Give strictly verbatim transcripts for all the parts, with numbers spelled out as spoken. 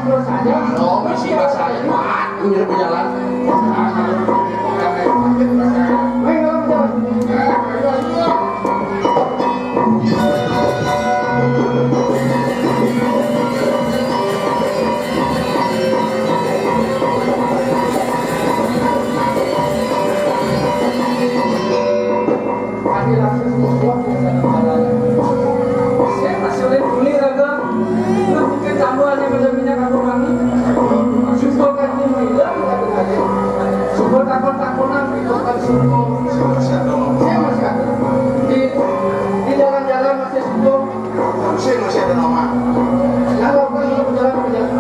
Oh, misi bahasa kuat, punya berjalan. Kami langsung semua ke dalam jalan. Saya masih oleh kulit raga. Nah, mungkin tambah hanya pada minyak atau wangi. Sumpah kan ini hilang, kata saya. Sumpah takon-takonan, gitu kan, sumpah. Saya masih ada. Di, di jalan-jalan masih sumpah. Sing masih ada nama. Kalau kan berjalan, berjalan.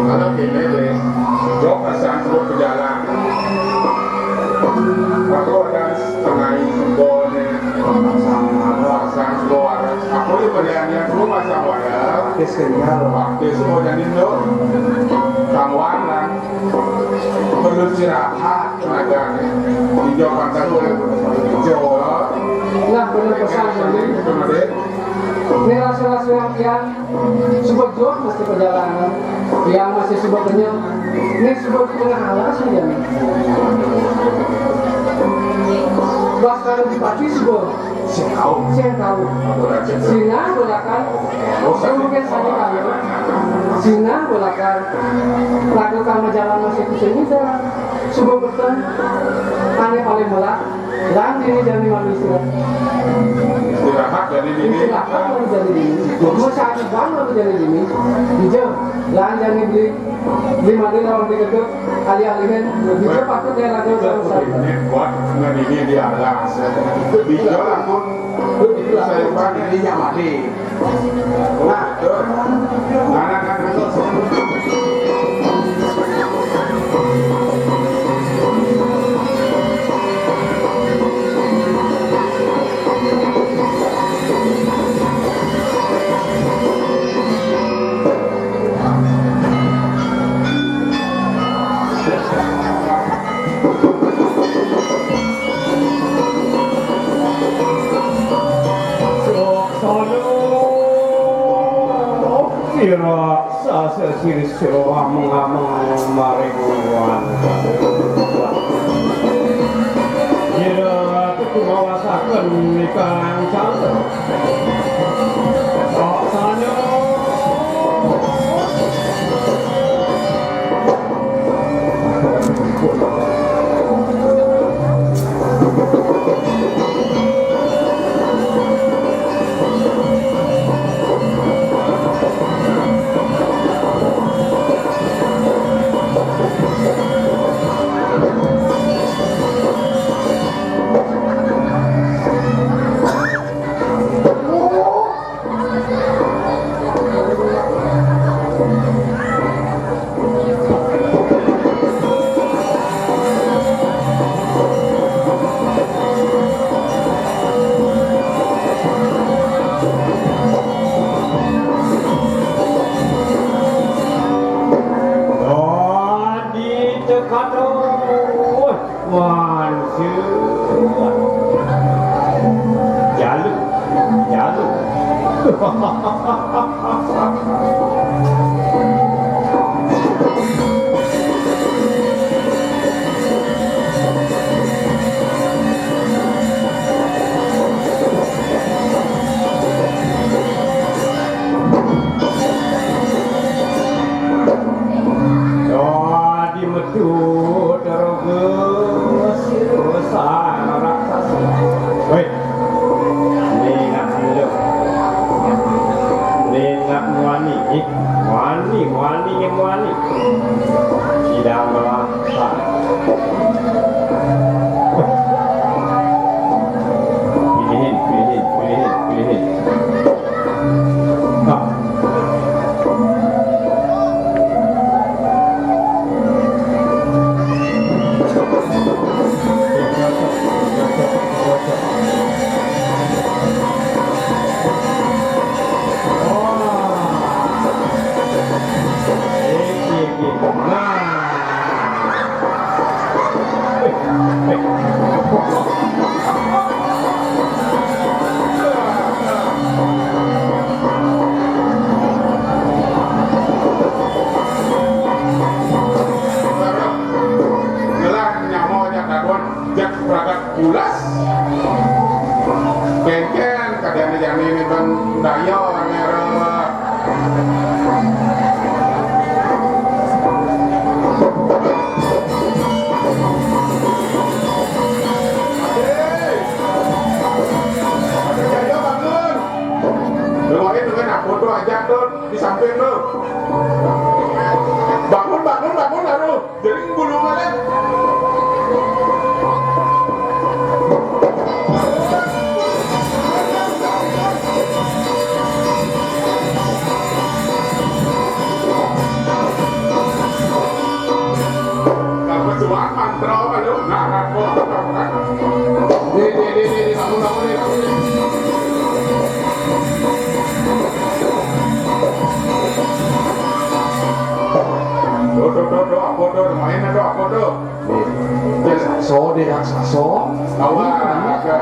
Kalau kene le, jok asal suruh berjalan. Aku ada setengah ibu ne, pasang suruh ada. Aku di pilihannya suruh pasang wayar. Pakis kenyal. Pakis mau jadi lo. Tangwan lah. Perlu istirahat tenaga ne. Hijau pantas udah. Hijau. Nah, bener pesan ini. Ini rasa-rasa yang kian. Suba jauh masih perjalanan, yang masih suba kenyang. Ini suba di tengah alas aja nih. Bahkan di pati suba. Sing tahu. Sing tahu. Sina belakan. Mungkin saja kali. Sina belakan. Lagu kamu jalan masih kusing. Suba betul. Ane paling melak. Lan dini jani manusia. Istirahat jani dini. Istirahat lan jani dini. Musa bang lan jani dini. Ijo, lan jani beli. Beli mandi lawan di kedok. Alih-alihin. Ijo patut ya lagu sama saya. Ini buat ngadini di alas. Ijo langsung. Saya lupa dini yang mati. Nah, tuh. Nah, nah, nah, nah. Sira sasesir sira ameng-ameng maring wan. Ira kumawasaken ikang calon. Saksana. Dadi teka terus. Mansu. Jalu, jalu. Dadi metu teroges rusak raksasa. Woi, ningak dulu. Ningak muani, ih, muani, muani, muani. Sidang melasa. Pilihin, pilihin, pilihin, pilihin. Tuh, tuh, tuh, apa tuh? Main atau apa tuh? Raksasa, dia raksasa. Awas, ada.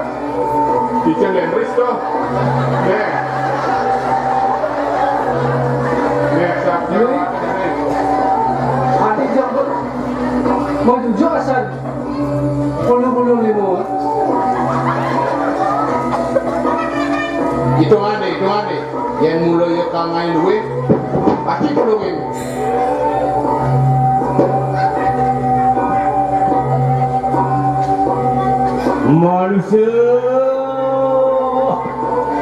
Icen Lendris tuh. Nih. Nih, siap, siap. Adi jambut. Mau jujur asal. Puluh-puluh lima. Itu ada, itu ada. Yang mulai kangai luwe, pasti puluhin. Manusia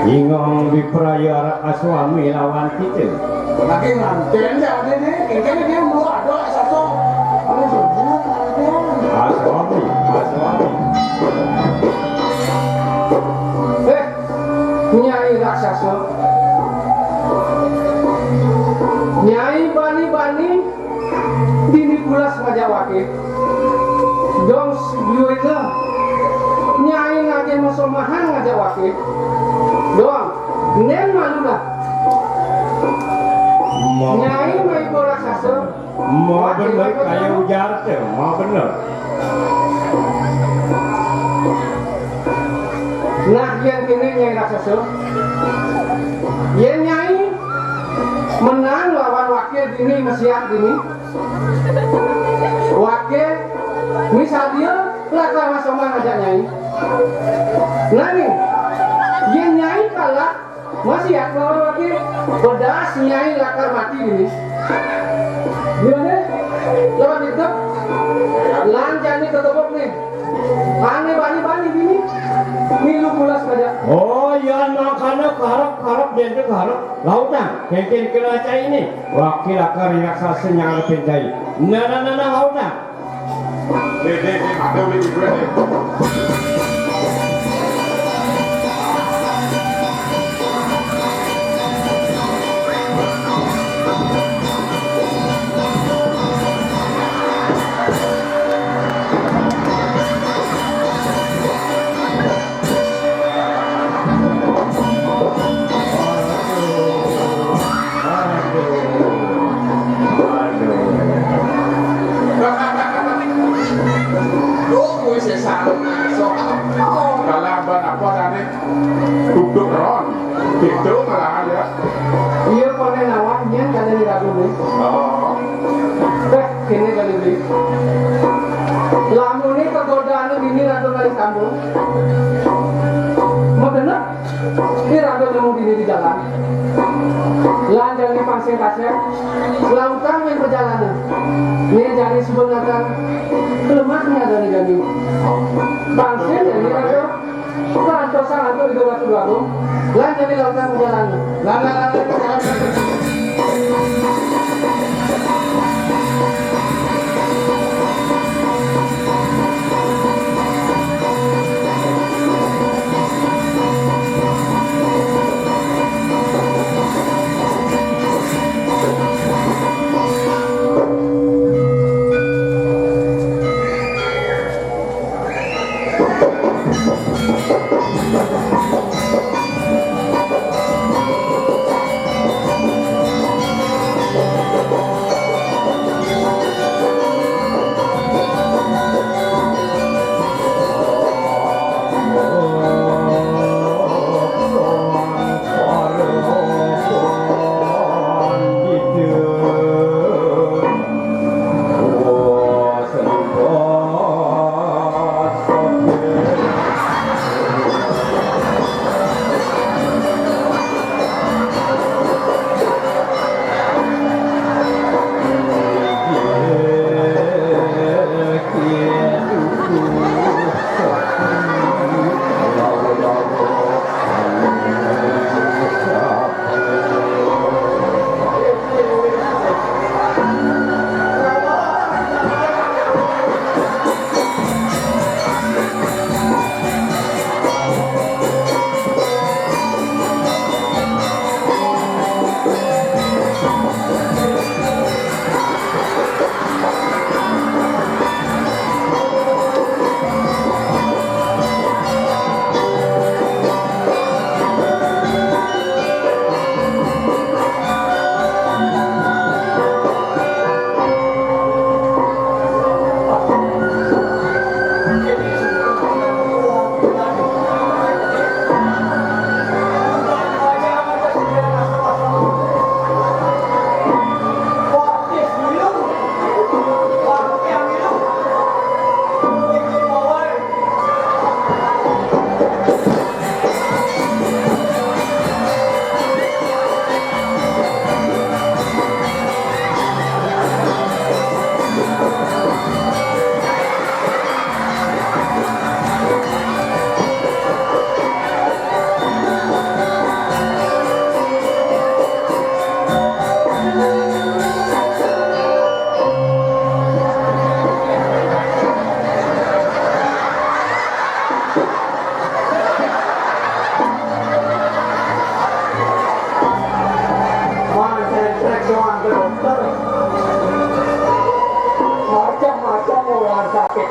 ingkang bipraya aswami lawan kita. Lagi nganten ya, ada nih. Ini dia mau ada satu. Ini semua ada. Aswami, aswami. Eh, Nyai raksasa. Nyai bani-bani dini pulas ngajak wake. Dong, biuina. Nyai nagih masomahan ngajak wake. Dong, nen malu lah. Nyai maiba raksasa. Mau bener kaya ujar teh, mau bener. Nah, yén kéné Nyai raksasa. Yén Nyai menang lawan wake dini, masiat dini. Wake misadia lakar masomahan ngajak Nyai. Nah nih, yén Nyai kalah, masiat lawan wake, bedas Nyai lakar mati dini. Gimana? Lawan itu, lan jani kegebuk nih. Ané bani-bani dini. Milu pulas aja. Oh, iya, makana karep-karep, dénten karep. Lautang, kénkén kena cai nih. Wake lakar raksasa nyang ngarepin cai. Nah, nah, nah, nah, lautang. Dek, dek, dek, ada ulit ibu, dek. Duh, kuwi sesal. Sok. Kalah ban apa tadi? Duduk ron. Itu malahan ya. Iya, koné nawah nyén kali di ragu nih. Oh. Éh, kéné kali di. Lamuné kegodaannya bini ratu kali kampung. Mau bener? Ini raga nemu dini di jalan. Lan jani pang sing kasép, lautang main perjalanan. Né jani sebenarnya kelemahnya dari jani. Pang sing jani raga, kantosan atau di dua ratus dua puluh. Lan jani lautang perjalanan. Lan, lan, lan, lan, lan.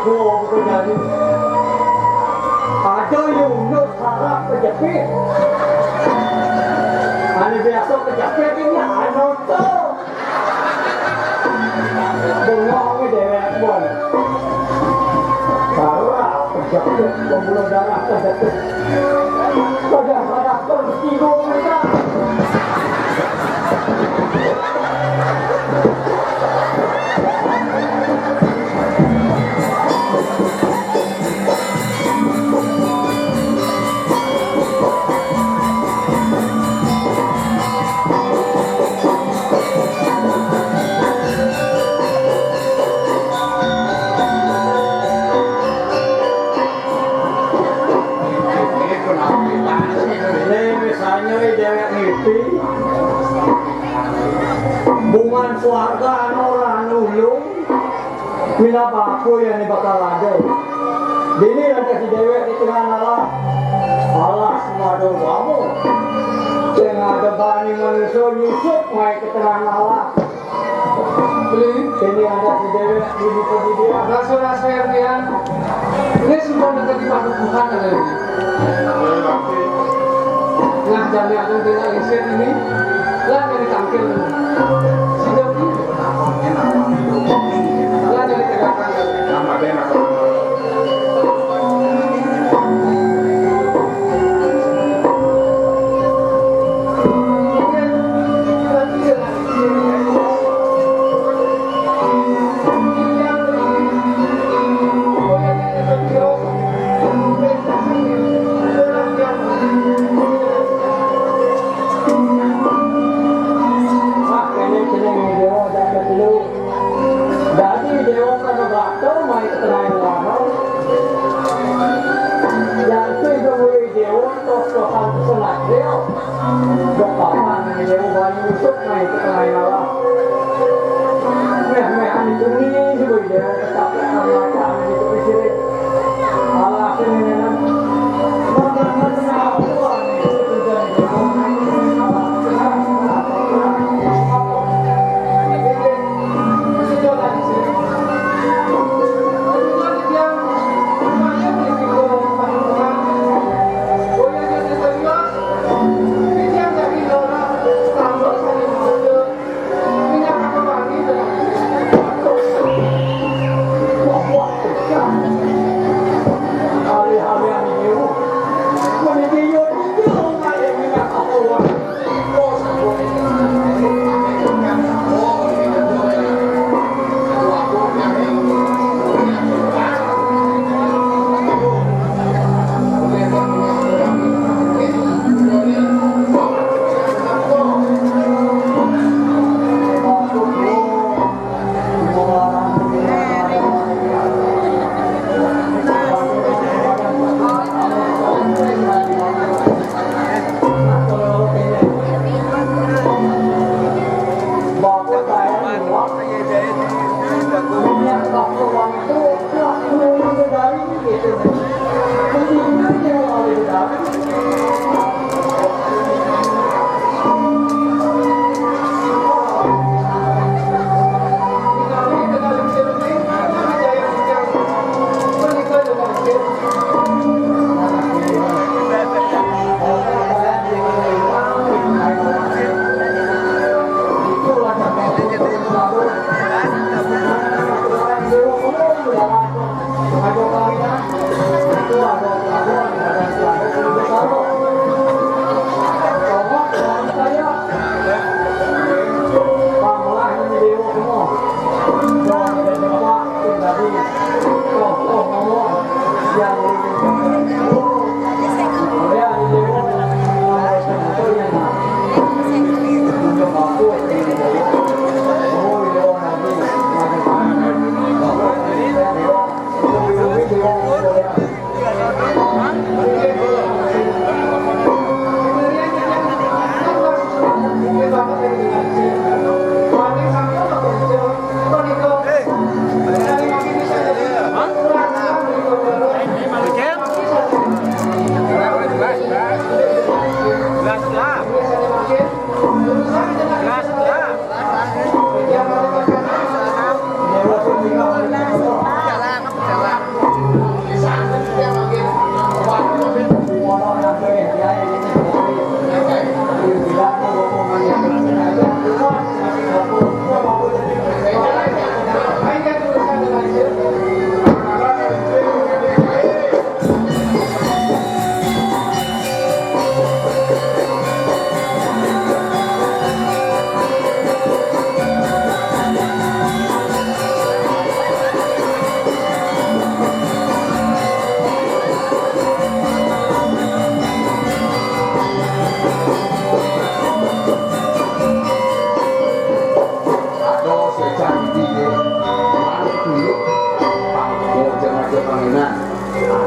Gua bukan jadi. Ada yang unut harap kejepit. Ane biasa kejepit ini anu tuh. Bengong aja dewek, Bon. Darah kejepit, pembuluh darah kejepit. Pada karakter singgung kita. Nih, misalnya, eh, dewek ngipi. Bungan swarga anu ora nulung. Minab apa ya nih bakal ada. Dini ada si dewek di tengah alam. Alas, madu kamu. Sing ada bani manusia nyusup mai ke tengah alam. Beli. Ini ada si dewek di muka di dia. Rasul-rasul yang dia. Ini semua dekat di padukuhan ada ini. Nah, jadi ada dia isir ini. Lah, jadi tangkil ini. Sudah ini. Lah, jadi tegakan. Dadi dewa kada bakal mai ke tengah alam. Yang tu dewa tos-tosan senat dia. Bekaman dewa bani usuk mai ke tengah alam. Meh-meh ani tuni si dewa ketakutan macam itu kecil. Alah, sini, nang.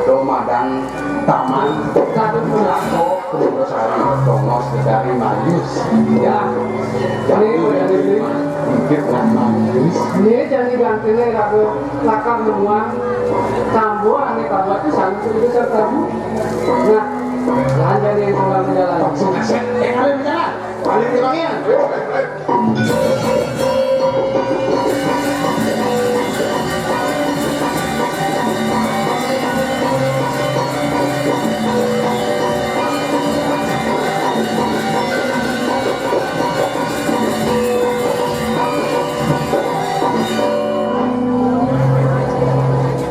Dumadang taman, satu pun lako, Kumbasari, tongos dari Mayus. Ya. Jadi, jadi, jadi. Mungkin nggak Mayus. Ini jadi gantinya lagu lakar menuang, tambuh ane kabuat pisan itu serta. Nah, lanjut yang kurang jalan. Langsung kasih, yang ada di jalan. Ada di bagian.